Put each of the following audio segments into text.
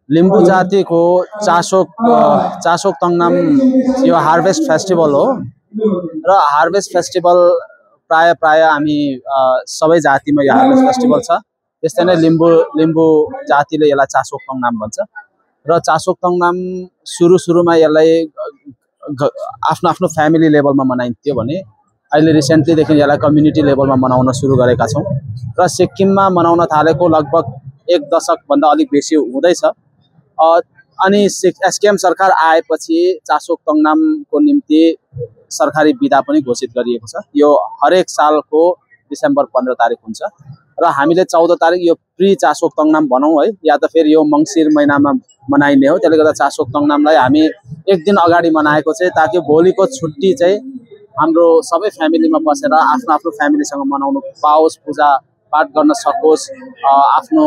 लिम्बू जातिको चासोक तङनाम यो harvest festival हो र हार्भेस्ट फेस्टिभल प्राय हामी सबै जातिमा यो हार्भेस्ट फेस्टिभल छ। त्यस्तै नै लिम्बू जातिले यसलाई चासोक तङनाम भन्छ र चासोक तङनाम सुरुमा यसलाई आफ्नो फ्यामिली लेभलमा मनाइन्थ्यो भने अहिले रिसेन्टलीदेखि यसलाई कम्युनिटी लेभलमा मनाउन सुरु गरेका छौँ र सिक्किममा मनाउन थालेको लगभग 1 दशकभन्दा अलिक बेसी हुँदैछ। अनि एसकेएम सरकार आएपछि चासोक तङनामको निम्ति सरकारी बिदा पनि घोषित गरिएको छ। यो हरेक सालको डिसेम्बर 15 तारिक हुन्छ र हामीले 14 तारिक यो प्री चासोक तङनाम भनौँ है, या त फेरि यो मङ्सिर महिनामा मनाइने हो। त्यसले गर्दा चासोक तङनामलाई हामी 1 दिन अगाडि मनाएको चाहिँ ताकि भोलिको छुट्टी चाहिँ हाम्रो सबै फ्यामिलीमा बसेर आफ्नो फ्यामिलीसँग मनाउनु पाओस्, पूजा पाठ गर्न सकोस्, आफ्नो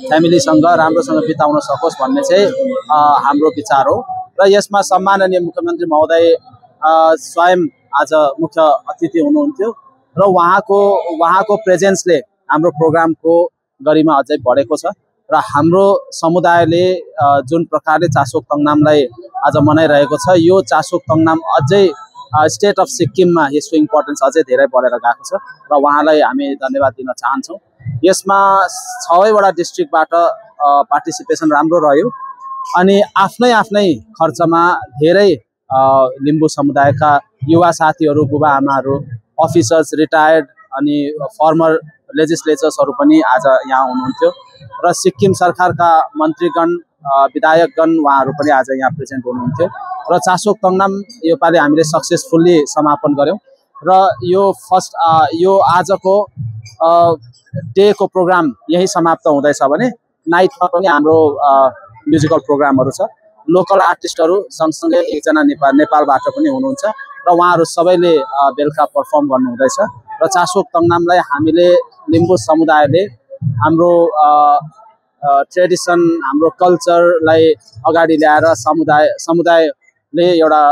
फ्यामिलीसँग राम्रोसँग बिताउन सकोस् भन्ने चाहिँ हाम्रो विचार हो। र यसमा सम्माननीय मुख्यमन्त्री महोदय स्वयं आज मुख्य अतिथि हुनुहुन्थ्यो र उहाँको प्रेजेन्सले हाम्रो प्रोग्रामको गरिमा अझै बढेको छ र हाम्रो समुदायले जुन प्रकारले चासोक तङनामलाई आज मनाइरहेको छ, यो चासोक तङनाम अझै स्टेट अफ सिक्किममा यसको इम्पोर्टेन्स अझै धेरै बढेर गएको छ र उहाँलाई हामी धन्यवाद दिन चाहन्छौँ। यसमा 6वटा डिस्ट्रिक्टबाट पार्टिसिपेसन राम्रो रह्यो अनि आफ्नै खर्चमा धेरै लिम्बू समुदायका युवा साथीहरू, बुबा आमाहरू, अफिसर्स, रिटायर्ड अनि फर्मर लेजिस्लेचर्सहरू पनि आज यहाँ हुनुहुन्थ्यो र सिक्किम सरकारका मन्त्रीगण, विधायकगण उहाँहरू पनि आज यहाँ प्रेजेन्ट हुनुहुन्थ्यो र चासोक तङनाम योपालि हामीले सक्सेसफुल्ली समापन गऱ्यौँ र यो आजको डेको प्रोग्राम यही समाप्त हुँदैछ भने नाइटमा पनि हाम्रो म्युजिकल प्रोग्रामहरू छ। लोकल आर्टिस्टहरू सँगसँगै एकजना नेपालबाट पनि हुनुहुन्छ र उहाँहरू सबैले बेलुका पर्फर्म गर्नुहुँदैछ र चासोक तङनामलाई हामीले लिम्बू समुदायले हाम्रो ट्रेडिसन, हाम्रो कल्चरलाई अगाडि ल्याएर समुदायले एउटा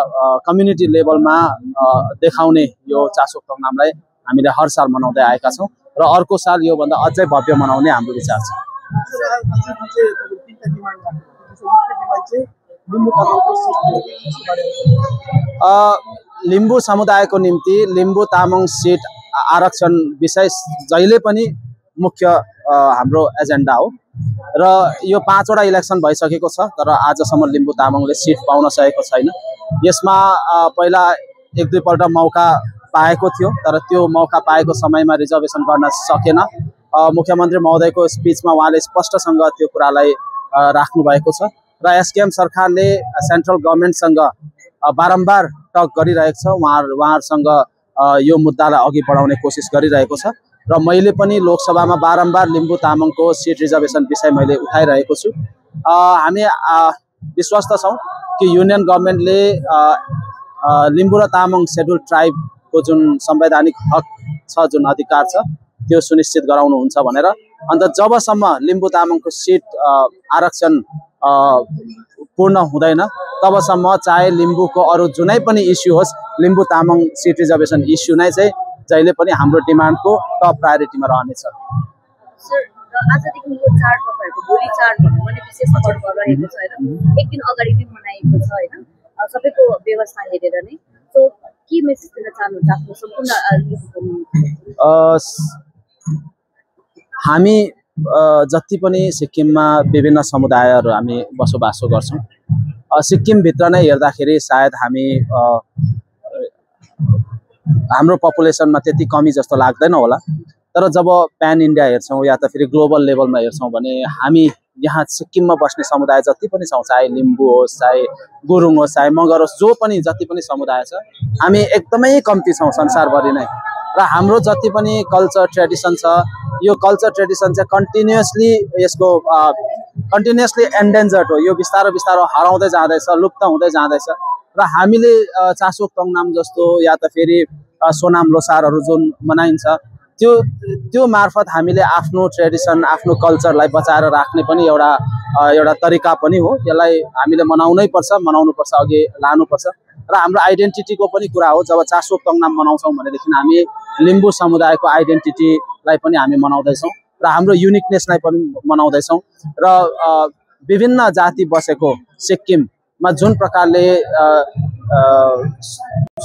कम्युनिटी लेभलमा देखाउने यो चासोक तङनामलाई हामीले हर साल मनाउँदै आएका छौँ र अर्को साल योभन्दा अझै भव्य मनाउने हाम्रो विचार छ। लिम्बू समुदायको निम्ति लिम्बू तामाङ सिट आरक्षण विषय जहिले पनि मुख्य हाम्रो एजेन्डा हो र यो 5वटा इलेक्सन भइसकेको छ तर आजसम्म लिम्बू तामाङले सिट पाउन सकेको छैन। यसमा पहिला 1-2 पल्ट मौका पाएको थियो तर त्यो मौका पाएको समयमा रिजर्भेसन गर्न सकेन। मुख्यमन्त्री महोदयको स्पिचमा उहाँले स्पष्टसँग त्यो कुरालाई राख्नु भएको छ र एसकेएम सरकारले सेन्ट्रल गभर्नमेन्टसँग बारम्बार टक गरिरहेको छ, उहाँहरूसँग यो मुद्दालाई अघि बढाउने कोसिस गरिरहेको छ र मैले पनि लोकसभामा बारम्बार लिम्बू तामाङको सिट रिजर्भेसन विषय मैले उठाइरहेको छु। हामी विश्वस्त छौँ कि युनियन गभर्नमेन्टले लिम्बू र तामाङ सेड्युल ट्राइबको जुन संवैधानिक हक छ, जुन अधिकार छ, त्यो सुनिश्चित गराउनुहुन्छ भनेर। अन्त जबसम्म लिम्बू तामाङको सिट आरक्षण पूर्ण हुँदैन तबसम्म चाहे लिम्बूको अरू जुनै पनि इस्यु होस्, Limbu Tamang seat reservation issue नै चाहिँ जहिले पनि हाम्रो डिमान्डको टप प्रायोरिटीमा रहनेछ। आजदेखि यो चाड तपाईहरुको भोलि चाड भन्नु पनि विशेष पर्व रहेको छ हैन, 1 दिन अगाडि पनि मनाएको छ हैन, सबैको व्यवस्था हेरेर नै। सो के मेसेज दिन चाहनुहुन्छ आफ्नो सम्पूर्ण हामी जति पनि सिक्किममा विभिन्न समुदायहरू हामी बसोबासो गर्छौँ, सिक्किमभित्र नै हेर्दाखेरि सायद हाम्रो पपुलेसनमा त्यति कमी जस्तो लाग्दैन होला, तर जब प्यान इन्डिया हेर्छौँ या त फेरि ग्लोबल लेभलमा हेर्छौँ भने हामी यहाँ सिक्किममा बस्ने समुदाय जति पनि छौँ, चाहे लिम्बू होस्, चाहे गुरुङ होस्, चाहे मगर होस्, जो पनि जति पनि समुदाय छ, हामी एकदमै कम्ती छौँ संसारभरि नै। र हाम्रो जति पनि कल्चर ट्रेडिसन छ, यो कल्चर ट्रेडिसन चाहिँ कन्टिन्युअसली एन्डेन्जर्ड हो। यो बिस्तारो बिस्तारो हराउँदै जाँदैछ, लुप्त हुँदै जाँदैछ र हामीले चासोक तङनाम जस्तो या त फेरि सोनाम लोसारहरू जुन मनाइन्छ, त्यो मार्फत हामीले आफ्नो ट्रेडिसन, आफ्नो कल्चरलाई बचाएर राख्ने पनि एउटा तरिका पनि हो। यसलाई हामीले मनाउनुपर्छ, अघि लानुपर्छ र हाम्रो आइडेन्टिटीको पनि कुरा हो। जब चासोक तङनाम मनाउँछौँ भनेदेखि हामी लिम्बू समुदायको आइडेन्टिटीलाई पनि हामी मनाउँदैछौँ र हाम्रो युनिकनेसलाई पनि मनाउँदैछौँ र विभिन्न जाति बसेको सिक्किममा जुन प्रकारले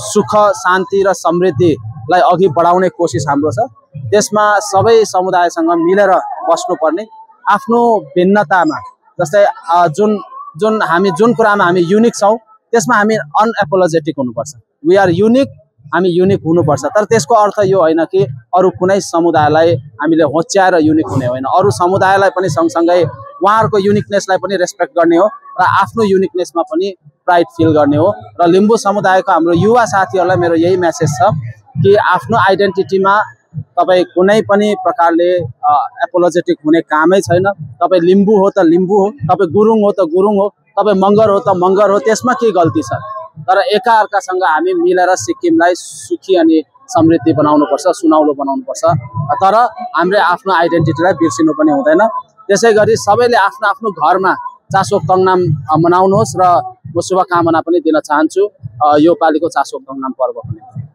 सुख शान्ति र समृद्धिलाई अघि बढाउने कोसिस हाम्रो छ त्यसमा सबै समुदायसँग मिलेर बस्नुपर्ने आफ्नो भिन्नतामा जस्तै जुन कुरामा हामी युनिक छौँ त्यसमा हामी अनएपोलोजेटिक हुनुपर्छ वी आर युनिक हामी युनिक हुनुपर्छ तर त्यसको अर्थ यो होइन कि अरू कुनै समुदायलाई हामीले होच्याएर युनिक हुने होइन अरू समुदायलाई पनि सँगसँगै उहाँहरूको युनिकनेसलाई पनि रेस्पेक्ट गर्ने हो र आफ्नो युनिकनेसमा पनि प्राइड फिल गर्ने हो र लिम्बू समुदायको हाम्रो युवा साथीहरूलाई मेरो यही मेसेज छ कि आफ्नो आइडेन्टिटीमा तपाईँ कुनै पनि प्रकारले एपोलोजेटिक हुने कामै छैन तपाईँ लिम्बू हो त लिम्बू हो तपाईँ गुरुङ हो त गुरुङ हो तपाईँ मगर हो त मगर हो त्यसमा के गल्ती छ तर एकाअर्कासँग हामी मिलेर सिक्किमलाई सुखी अनि समृद्धि बनाउनुपर्छ सुनौलो बनाउनुपर्छ तर हामीले आफ्नो आइडेन्टिटीलाई बिर्सिनु पनि हुँदैन त्यसै गरी सबैले आफ्नो आफ्नो घरमा चासोक तङनाम मनाउनुहोस् र म शुभकामना पनि दिन चाहन्छु यो पालिको चासोक तङनाम पर्वको निम्ति